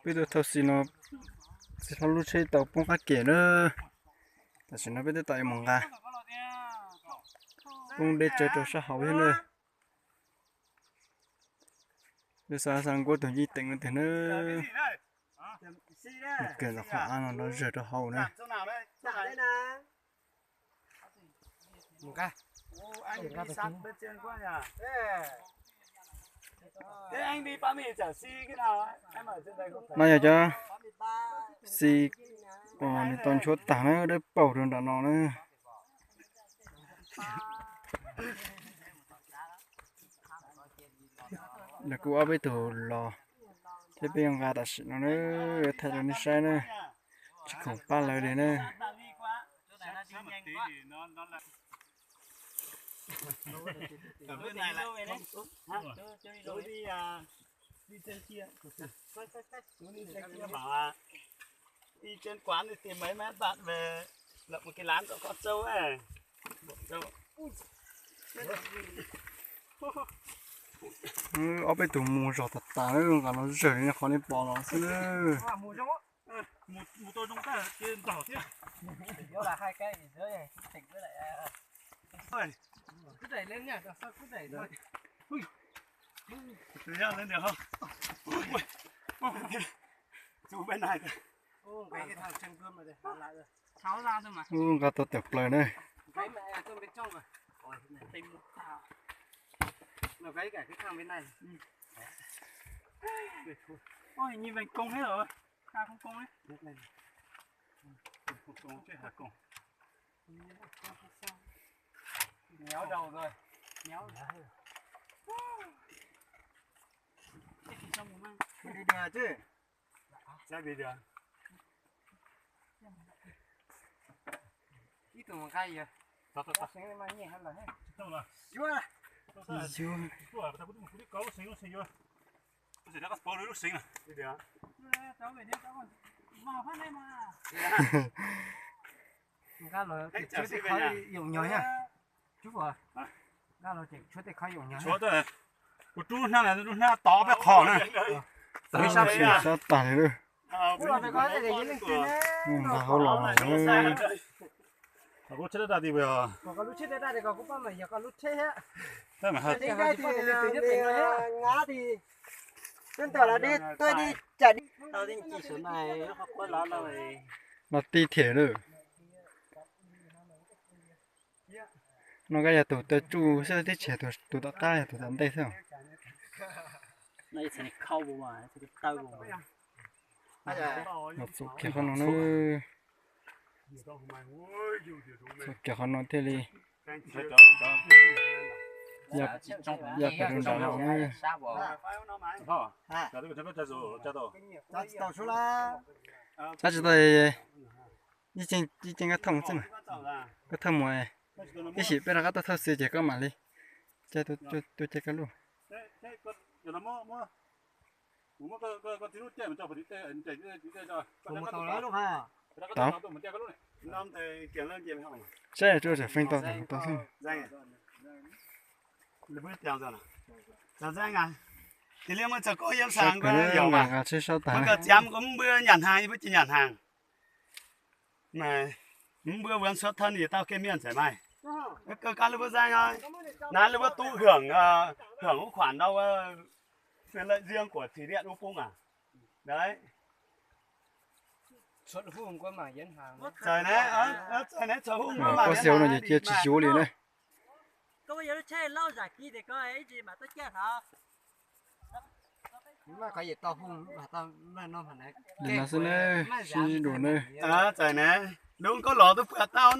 Peb tuaj thauj xis no, xis hlob lub tsheb tau poob qab ke na. Tam sim no peb twb tau mus nqa poob deb tsawv rau sab hauv thiab na. Peb xa xa nkuab tus yij teem no tiag na. Kawg los qhov av no no zawg rau hauv na. No yog cov xis uas nws tau nchuav tag na, dawb paug rau nram no na. Lawv kuj ob peb tug los thiab, peb yuav nqa tam sim no na, thaij rau nej saib na. Tsis khoom pab lawv li na. Ob peb tug mus zog tas tas, nqa los zawg li qhov nej pom los xwb na. Ub, nqa tau tawm plaws na. Ib tug mus nqa yog. Nqa los ces tshuav tej qhov yoom nyog na. Tshuav, nqa los ces tshuav tej qhov yoom nyog. Kuv rub hnab, rub hnab tod peb qho na. Txawv sab, sab tag li lawm. Nqa hauv los. Kuv tsheb dab dab ti puas yog? Los tib thiam lawm. No koj yog tus taw tsuj xwb tib tsis yog tus tom qab, yog tus tom ntej xwb. Los txuam kiag qhov no na. Txuam kiag qhov no thiaj li ya pem rau nram no na. Tsa tsis tau, ib ceeb koj thooj xwb mas. Koj thooj mus, ib sim peb rov qab tuaj thauj xis ces koj mam li tuaj caij koj lub. Tau. Saib tsuas tsam feej tau tau xwb. Saib kawg nqa tsheb sab tag. Koj xi hauv no ces cia tsis yuav li na. Li no xwb na, sib ntsib dua na. Txawm na, dub nkauj los twb pw tau.